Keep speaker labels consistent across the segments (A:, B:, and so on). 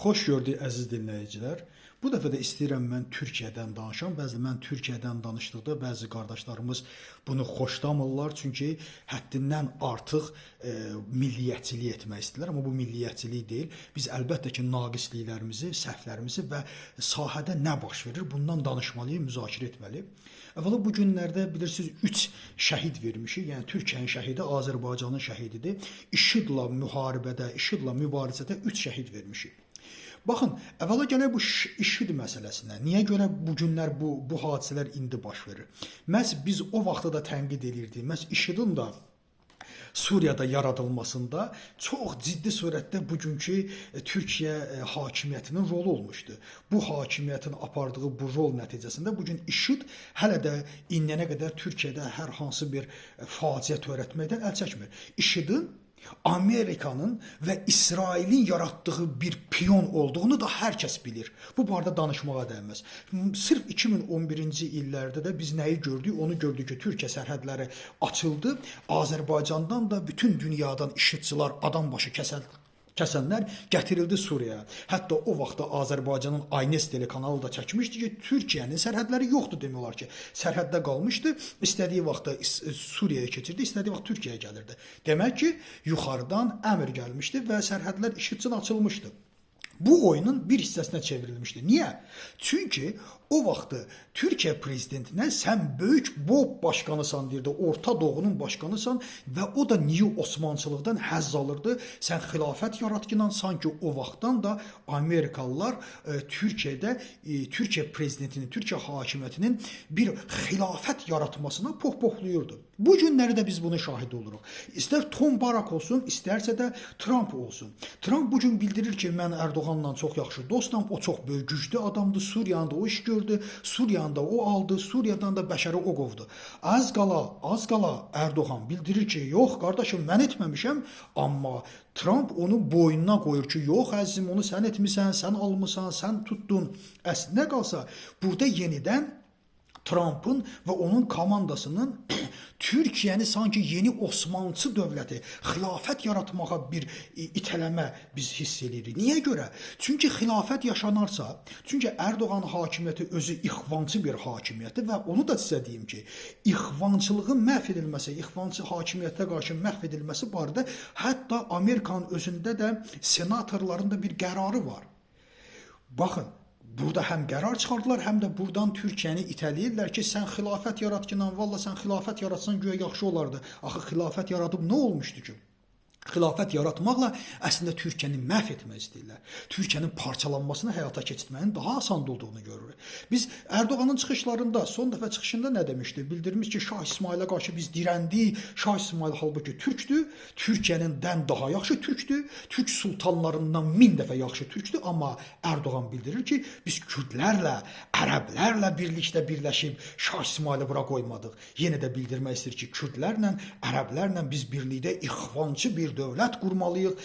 A: Xoş gördük, əziz dinləyicilər. Bu dəfə də istəyirəm mən Türkiyədən danışam. Bəzi mən Türkiyədən danışdıqda bəzi qardaşlarımız bunu xoşlamırlar, çünki həddindən artıq milliyyətçilik etmək istəyirlər, amma bu milliyyətçilik deyil. Biz əlbəttə ki, naqisliklərimizi, səhvlərimizi və sahədə nə baş verir, bundan danışmalıyıq, müzakirə etməliyik. Əvvəla bu günlərdə bilirsiniz 3 şəhid vermişik. Yəni Türkiyənin şəhidi Azərbaycanın şəhididir. IŞİD-la müharibədə, IŞİD-la mübarizədə 3 şəhid vermişik. Baxın, əvvəla gələk bu IŞİD məsələsinə. Niyə görə bu günlər bu hadisələr indi baş verir? Məhz biz o vaxtda da tənqid elirdik. Məhz IŞİD-in də Suriyada yaradılmasında çox ciddi surətdə bugünkü Türkiyə hakimiyyətinin rolu olmuşdu. Bu hakimiyyətin apardığı bu rol nəticəsində bu gün IŞİD hələ də indiyənə qədər Türkiyədə hər hansı bir faciə törətməkdən əl çəkmir. IŞİD-in Amerikanın və İsrailin yaratdığı bir piyon olduğunu da hər kəs bilir. Bu barədə danışmağa dəyməz. Sırf 2011-ci illərdə də biz nəyi gördük? Onu gördük ki, Türkiyə sərhədləri açıldı. Azərbaycandan da bütün dünyadan IŞİDçılar adam başı kəsənlər gətirildi Suriyaya. Hətta o vaxtda Azərbaycanın Aynes telekanalı da çəkmişdi ki, Türkiyənin sərhədləri yoxdur demək olar ki. Sərhəddə qalmışdı, istədiyi vaxtda Suriyaya keçirdi, istədiyi vaxt Türkiyəyə gəlirdi. Demək ki, yuxarıdan əmr gəlmişdi və sərhədlər IŞİD üçün açılmışdı. Bu oyunun bir hissəsinə çevrilmişdi. Niyə? Çünki o vaxtı Türkiyə prezidentinə sən böyük BOP başqanısan deyirdi, Orta Doğunun başqanısan və o da niyə Osmançılıqdan həzz alırdı? Sən xilafət yaratqınan sanki o vaxtdan da Amerikalılar Türkiyədə Türkiyə prezidentinin, Türkiyə hakimiyyətinin bir xilafət yaratmasına pohpohluyurdu. Bu günləri də biz bunu şahid oluruq. İstər Tom Barak olsun, istərsə də Trump olsun. Trump bu gün bildirir ki, mən Ərdoğanla çox yaxşı dostam, o çox böyük güclü adamdır, Suriyanı da o iş gördü, Suriyanı da o aldı, Suriyadan da bəşəri o qovdu. Az qala Ərdoğan bildirir ki, yox qardaşım, mən etməmişəm, amma Trump onu boynuna qoyur ki, yox əzizim, onu sən etmisən, sən almısan, sən tutdun. Əslində qalsa, burada yenidən Trump'ın və onun komandasının Türkiyəni sanki yeni Osmanlı dövləti, xilafət yaratmağa bir itələmə biz hiss edirik. Niyə görə? Çünki xilafət yaşanarsa, çünki Ərdoğan hakimiyyəti özü ixvançı bir hakimiyyətdir və onu da sizə deyim ki, ixvançılığın məhv edilməsi, ixvançı hakimiyyətə qarşı məhv edilməsi barədə hətta Amerikanın özündə də senatorların da bir qərarı var. Baxın, burada həm qərar çıxardılar, həm də buradan Türkiyəni itələyirlər ki, sən xilafət yarat ki, valla sən xilafət yaratsan güya yaxşı olardı. Axı xilafət yaradıb nə olmuşdu ki? Xilafət yaratmaqla əslində Türkiyəni məhv etmək istəyirlər. Türkiyənin parçalanmasını həyata keçirmənin daha asan olduğunu görürük. Biz Ərdoğanın çıxışlarında, son dəfə çıxışında nə demişdi? Bildirmiş ki, Şah İsmayıla qarşı biz dirəndik. Şah İsmayıl halbuki türkdür. Türkiyənin dən daha yaxşı türkdür. Türk sultanlarından 1000 dəfə yaxşı türkdür, amma Ərdoğan bildirir ki, biz Kürdlərlə, ərəblərlə birlikdə birləşib Şah İsmayılı bura qoymadıq. Yenə də bildirmək istəyir ki, Kürdlərlə, ərəblərlə biz birlikdə ixvançı bir dövlət qurmalıyıq,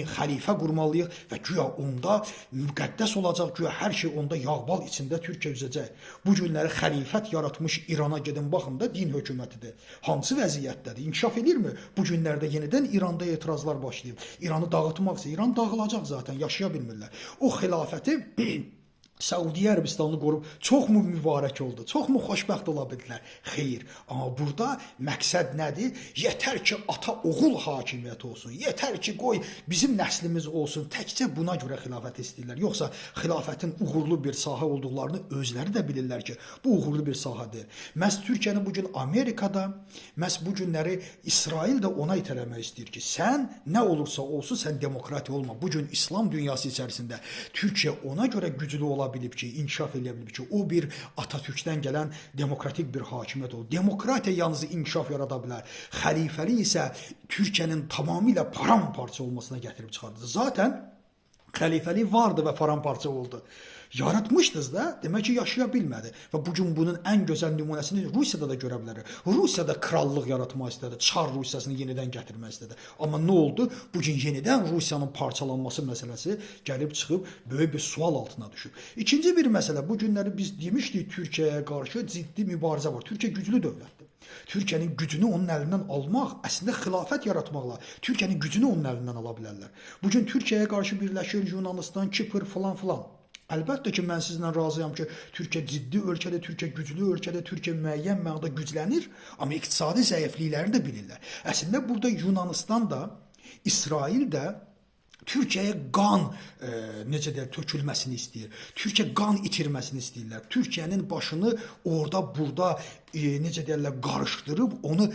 A: xəlifə qurmalıyıq və güya onda müqəddəs olacaq, güya hər şey onda yağ-bal içində Türkiyə üzəcək. Bu günləri xəlifət yaratmış İrana gedin baxın da din hökumətidir. Hansı vəziyyətdədir? İnkişaf eləyirmi? Bu günlərdə yenidən İranda etirazlar başlayıb. İranı dağıtmaq istəyir. İran dağılacaq zaten, yaşaya bilmirlər. O xilafəti Səudiyyə Ərəbistanını qorub çox mu mübarək oldu? Çox mu xoşbəxt ola bildilər? Xeyr. Amma burada məqsəd nədir? Yetər ki, ata-oğul hakimiyyəti olsun. Yetər ki, qoy bizim nəslimiz olsun. Təkcə buna görə xilafət istəyirlər. Yoxsa xilafətin uğurlu bir sahə olduqlarını özləri də bilirlər ki, bu uğurlu bir sahədir. Məhz Türkiyəni bu gün Amerikada, məhz bu günləri İsrail də ona itələmək istəyir ki, sən nə olursa olsun, sən demokratiya olma. Bu gün İslam dünyası içərisində Türkiyə ona görə güclü ola bilib ki, inkişaf eləyə bilib ki, o bir Atatürkdən gələn demokratik bir hakimiyyət oldu. Demokratiya yalnız inkişaf yarada bilər. Xəlifəlik isə Türkiyənin tamamilə paramparça olmasına gətirib çıxardı. Zaten xəlifəlik vardı və paramparça oldu. Yaratmışdınız da, demək ki, yaşaya bilmədi. Və bu gün bunun ən gözəl nümunəsini Rusiyada da görə bilərik. Rusiyada krallıq yaratmaq istədi, Çar Rusiyasını yenidən gətirmək istədi. Amma nə oldu? Bu gün yenidən Rusiyanın parçalanması məsələsi gəlib çıxıb böyük bir sual altına düşüb. İkinci bir məsələ, bu günləri biz demişdik Türkiyəyə qarşı ciddi mübarizə var. Türkiyə güclü dövlətdir. Türkiyənin gücünü onun əlindən almaq, əslində xilafət yaratmaqla Türkiyənin gücünü onun əlindən ala bilərlər. Bu gün Türkiyəyə qarşı birləşir Yunanistan, Kipr filan filan. Əlbəttə ki, mən sizinlə razıyam ki, Türkiyə ciddi ölkədir, Türkiyə güclü ölkədir, Türkiyə müəyyən mənada güclənir, amma iqtisadi zəifliklərini də bilirlər. Əslində burada Yunanistan da, İsrail də Türkiyəyə qan necə deyək, tökülməsini istəyir. Türkiyə qan itirməsini istəyirlər. Türkiyənin başını orada, burada necə deyirlər, qarışdırıb onu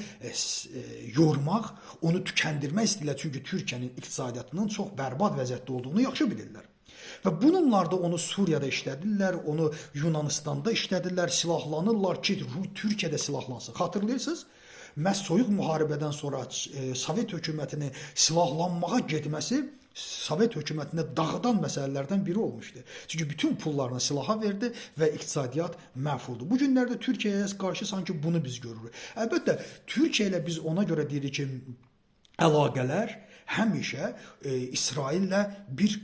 A: yormaq, onu tükəndirmək istəyirlər. Çünki Türkiyənin iqtisadiyyatının çox bərbad vəziyyətdə olduğunu yaxşı bilirlər. Və bununla da onu Suriyada işlədirlər, onu Yunanistanda işlədirlər, silahlanırlar ki, Türkiyə də silahlansın. Xatırlayırsınız? Məhz soyuq müharibədən sonra Sovet hökumətinin silahlanmağa getməsi Sovet hökumətində dağıdan məsələlərdən biri olmuşdu. Çünki bütün pullarını silaha verdi və iqtisadiyyat məhv oldu. Bu günlərdə Türkiyəyə qarşı sanki bunu biz görürük. Əlbəttə, Türkiyə ilə biz ona görə deyirik ki, əlaqələr həmişə İsraillə bir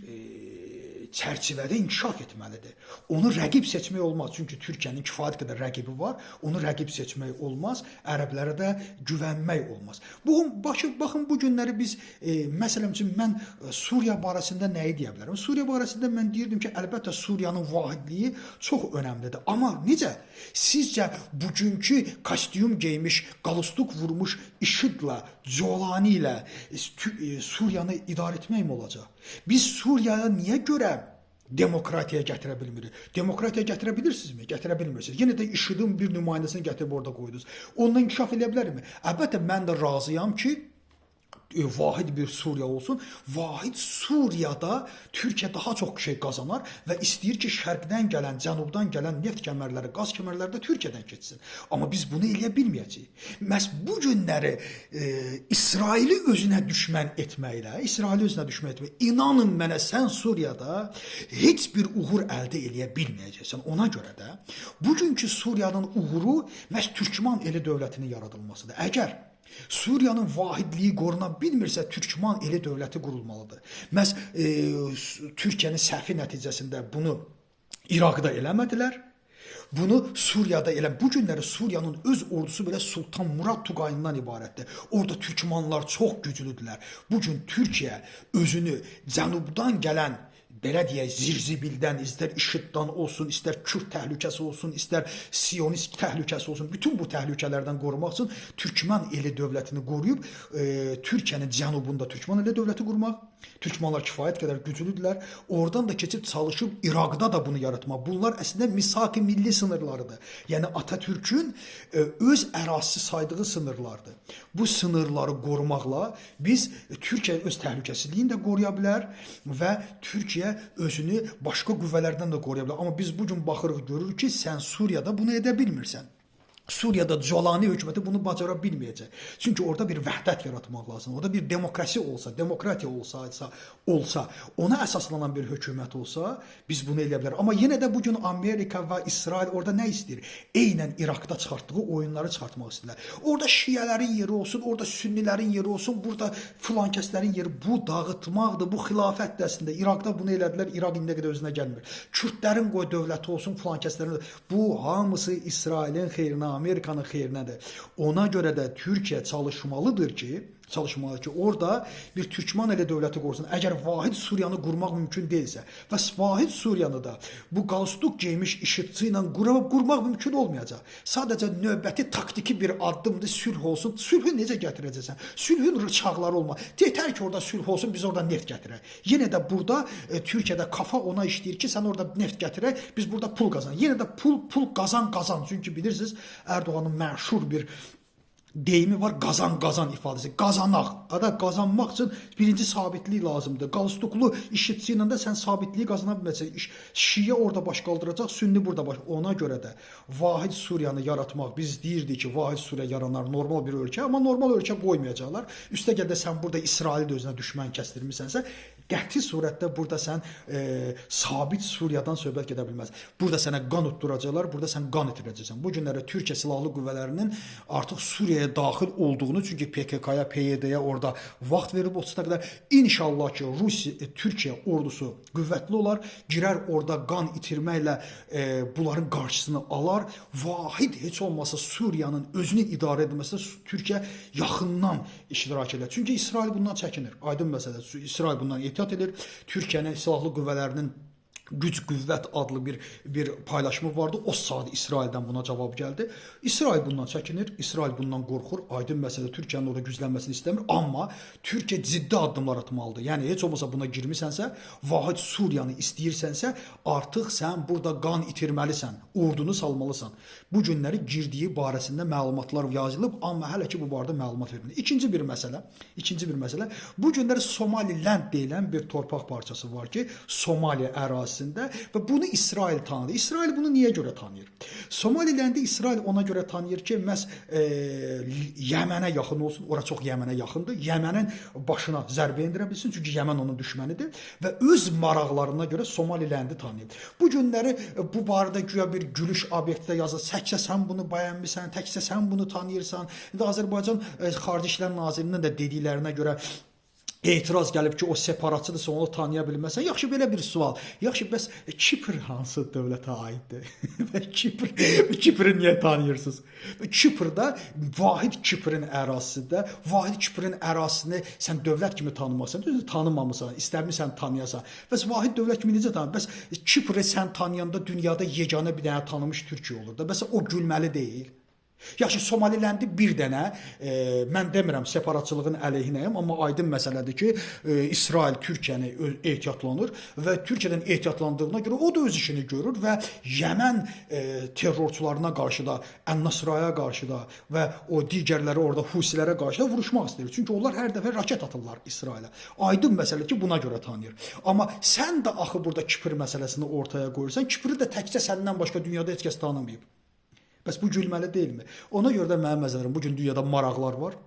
A: çərçivədə inkişaf etməlidir. Onu rəqib seçmək olmaz. Çünki Türkiyənin kifayət qədər rəqibi var. Onu rəqib seçmək olmaz. Ərəblərə də güvənmək olmaz. Baxın bu günləri biz məsələn üçün mən Suriya barəsində nəyi deyə bilərəm? Suriya barəsində mən deyirdim ki, əlbəttə Suriyanın vahidliyi çox önəmlidir. Amma necə? Sizcə bugünkü kostyum geymiş, qalustuk vurmuş IŞİD-lə, Colani ilə Suriyanı idarə etmək mi olacaq? Biz Suriyaya niyə görə demokratiya gətirə bilmirik? Demokratiya gətirə bilirsinizmi? Gətirə bilmirsiniz. Yenə də IŞİD-in bir nümayəndəsini gətirib orada qoydunuz. Ondan inkişaf eləyə bilərmi? Əlbəttə mən də razıyam ki, vahid bir Suriya olsun. Vahid Suriyada Türkiyə daha çox şey qazanar və istəyir ki, şərqdən gələn, cənubdan gələn neft kəmərləri, qaz kəmərləri də Türkiyədən keçsin. Amma biz bunu eləyə bilməyəcəyik. Məhz bu günləri İsraili özünə düşmən etməklə, inanın mənə, sən Suriyada heç bir uğur əldə eləyə bilməyəcəksən. Ona görə də bugünkü Suriyanın uğuru məhz Türkman eli dövlətinin yaradılmasıdır. Əgər Suriyanın vahidliyi qoruna bilmirsə, Türkman eli dövləti qurulmalıdır. Məhz Türkiyənin səhvi nəticəsində bunu İraqda eləmədilər. Bunu Suriyada elə. Bu günləri Suriyanın öz ordusu belə Sultan Murad Tuqayından ibarətdir. Orada türkmanlar çox güclüdürlər. Bu gün Türkiyə özünü cənubdan gələn, belə deyək, zirzibildən, istər IŞİD-dan olsun, istər Kürd təhlükəsi olsun, istər Siyonist təhlükəsi olsun, bütün bu təhlükələrdən qorumaq üçün Türkmen eli dövlətini qoruyub, Türkiyənin cənubunda Türkmen eli dövləti qurmaq. Türkmanlar kifayət qədər güclüdürlər. Oradan da keçib çalışıb İraqda da bunu yaratmaq. Bunlar əslində misak-ı milli sınırlarıdır. Yəni Atatürk'ün öz ərazisi saydığı sınırlardır. Bu sınırları qorumaqla biz Türkiyə öz təhlükəsizliyini də qoruya bilər və Türkiyə özünü başqa qüvvələrdən də qoruya bilər. Amma biz bu gün baxırıq, görürük ki, sən Suriyada bunu edə bilmirsən. Suriyada Colani hökuməti bunu bacara bilməyəcək. Çünki orada bir vəhdət yaratmaq lazımdır. Orada bir demokrasi olsa, demokratiya olsa, ona əsaslanan bir hökumət olsa, biz bunu eləyə bilərik. Amma yenə də bu gün Amerika və İsrail orada nə istəyir? Eynən İraqda çıxartdığı oyunları çıxartmaq istəyirlər. Orada şiələrin yeri olsun, orada sünnilərin yeri olsun, burada filan kəslərin yeri. Bu dağıtmaqdır, bu xilafət əslində. İraqda bunu elədilər, İraq indiyə qədər özünə gəlmir. Kürdlərin qoy dövləti olsun, filan kəslərin. Bu hamısı İsrailin xeyrinə, Amerikanın xeyrinədir. Ona görə də Türkiyə çalışmalıdır ki, orada bir Türkman eli dövləti qursun. Əgər vahid Suriyanı qurmaq mümkün deyilsə və vahid Suriyanı da bu qalstuk geymiş IŞİD-çi ilə qurmaq mümkün olmayacaq. Sadəcə növbəti taktiki bir addımdır, sülh olsun. Sülhü necə gətirəcəksən? Sülhün rıçaqları olmaz. Yetər ki, orada sülh olsun, biz orada neft gətirək. Yenə də burada Türkiyədə kafa ona işləyir ki, sən orada neft gətirək, biz burada pul qazan. Yenə də pul qazan. Çünki bilirsiniz, Erdoğanın məşhur bir deyimi var, qazan qazan ifadəsi. Qazanaq. Ada qazanmaq üçün birinci sabitlik lazımdır. Qalstuklu IŞİD-çi ilə də sən sabitliyi qazana bilməzsən. Şiə orada baş qaldıracaq, sünni burada baş. Ona görə də vahid Suriyanı yaratmaq, biz deyirdik ki, vahid Suriya yaranar normal bir ölkə, amma normal ölkə qoymayacaqlar. Üstəgəl də sən burada İsraili də özünə düşmən kəsdirmisənsə, Qəti surətdə burada sən sabit Suriyadan söhbət gedə bilməz. Burada sənə qan utduracaqlar, burada sən qan itirəcəksən. Bu günlərdə Türkiyə silahlı qüvvələrinin artıq Suriyaya daxil olduğunu, çünki PKK-ya, PYD-yə orada vaxt verib 30-na qədər. İnşallah ki, Rusiya, Türkiyə ordusu qüvvətli olar, girər orada qan itirməklə bunların qarşısını alar. Vahid heç olmasa Suriyanın özünü idarə edilməsinə Türkiyə yaxından iştirak edər. Çünki İsrail bundan çəkinir. Aydın məsələ. İsrail bundan ehtiyat edir. Türkiyənin silahlı qüvvələrinin güc qüvvət adlı bir paylaşımı vardı. O saat İsraildən buna cavab gəldi. İsrail bundan çəkinir, İsrail bundan qorxur. Aydın məsələ Türkiyənin orada güclənməsini istəmir, amma Türkiyə ciddi addımlar atmalıdır. Yəni heç olmasa buna girmisənsə, vahid Suriyanı istəyirsənsə, artıq sən burada qan itirməlisən, ordunu salmalısan. Bu günləri girdiyi barəsində məlumatlar yazılıb, amma hələ ki bu barədə məlumat verilmir. İkinci bir məsələ, bu günləri Somalilənd deyilən bir torpaq parçası var ki, Somaliya ərazisində və bunu İsrail tanıdı. İsrail bunu niyə görə tanıyır? Somaliləndi İsrail ona görə tanıyır ki, məhz Yəmənə yaxın olsun. Ora çox Yəmənə yaxındır. Yəmənin başına zərbə endirə bilsin, çünki Yəmən onun düşmənidir və öz maraqlarına görə Somaliləndi tanıyır. Bu günləri bu barədə güya bir gülüş obyekti də yazır. Təkcə sən bunu bəyənmisən, təkcə sən bunu tanıyırsan. İndi Azərbaycan Xarici İşlər Nazirinin də dediklərinə görə etiraz gəlib ki, o separatçıdırsa onu tanıya bilməzsən. Yaxşı, belə bir sual. Yaxşı, bəs Kipr hansı dövlətə aiddir? Və Kipri niyə tanıyırsınız? Kiprdə vahid Kiprin ərazisində, vahid Kiprin ərazisini sən dövlət kimi tanımazsan, düzdür, tanımamısan, istəmirsən tanıyasan. Bəs vahid dövlət kimi necə tanıyırsan? Bəs Kipri sən tanıyanda dünyada yeganə bir dənə tanımış Türkiyə olur da. Bəs o gülməli deyil. Yaxşı, Somaliləndi bir dənə, mən demirəm separatçılığın əleyhinəyəm, amma aydın məsələdir ki, İsrail Türkiyəni ehtiyatlanır və Türkiyədən ehtiyatlandığına görə o da öz işini görür və Yəmən terrorçularına qarşı da, Ən-Nasraya qarşı da və o digərləri orada Husilərə qarşı da vuruşmaq istəyir. Çünki onlar hər dəfə raket atırlar İsrailə. Aydın məsələ ki, buna görə tanıyır. Amma sən də axı burada Kipr məsələsini ortaya qoyursan, Kipri də təkcə səndən başqa dünyada heç kəs tanımayıb. Bəs bu gülməli deyilmi? Ona görə də mənim nəzərim, bugün dünyada maraqlar var.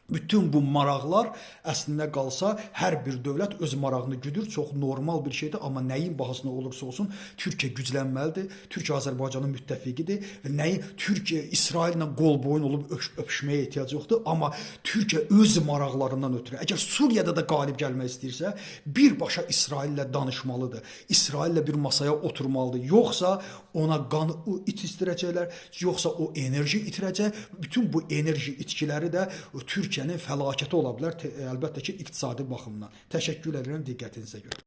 A: Bütün bu maraqlar əslində qalsa hər bir dövlət öz marağını güdür. Çox normal bir şeydir, amma nəyin bahasına olursa olsun Türkiyə güclənməlidir. Türkiyə Azərbaycanın müttəfiqidir və nəyin Türkiyə İsraillə qol boyun olub öpüşməyə ehtiyacı yoxdur, amma Türkiyə öz maraqlarından ötürü əgər Suriyada da qalib gəlmək istəyirsə, birbaşa İsraillə danışmalıdır. İsraillə bir masaya oturmalıdır. Yoxsa ona qan itirəcəklər, yoxsa o enerji itirəcək. Bütün bu enerji itkiləri də Türkiyənin fəlakəti ola bilər, əlbəttə ki, iqtisadi baxımdan. Təşəkkür edirəm diqqətinizə görə.